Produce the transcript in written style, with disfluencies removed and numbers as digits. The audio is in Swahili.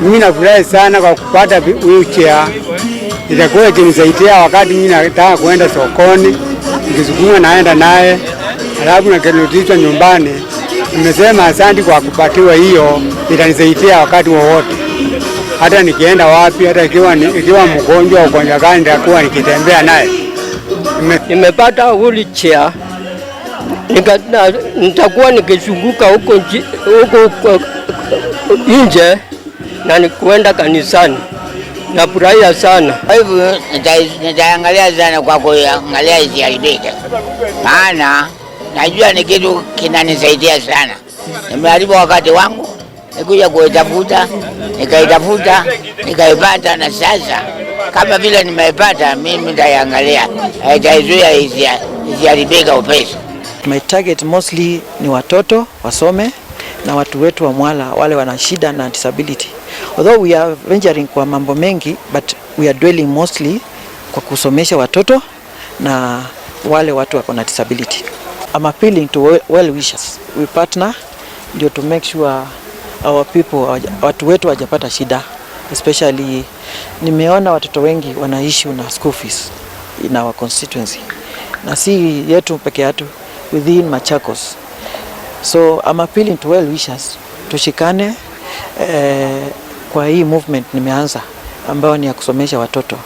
Mimi nafurahi sana kwa kupata wheelchair, itakuwa ikinisaidia wakati mimi nataka kuenda sokoni, nikisukuma naenda naye, alafu nikirudishwa nyumbani. Nimesema asante kwa kupatiwa hiyo, itanisaidia wakati wowote, hata nikienda wapi, hata ikiwa mgonjwa, ugonjwa gani, nitakuwa nikitembea naye. Nimepata wheelchair, nitakuwa nikizunguka huko nje na nikuenda kanisani. Nafurahia sana. Kwa hivyo nitaangalia sana kwa kuangalia isiharibike, maana najua ni kitu kinanisaidia sana. Nimeharibu wakati wangu nikuja kuitafuta, nikaitafuta, nikaipata, na sasa kama vile nimeipata, mimi nitaiangalia, itaizuia isiharibike upesi. My target mostly ni watoto wasome na watu wetu wa Mwala wale wana shida na disability. Although we are venturing kwa mambo mengi, but we are dwelling mostly kwa kusomesha watoto na wale watu wako na disability. I'm appealing to well wishers. We partner ndio to make sure our people, watu wetu hawajapata shida, especially nimeona watoto wengi wana issue na school fees in our constituency, na si yetu peke yetu, within Machakos. So I'm appealing to well wishers tushikane kwa hii movement nimeanza ambayo ni ya kusomesha watoto.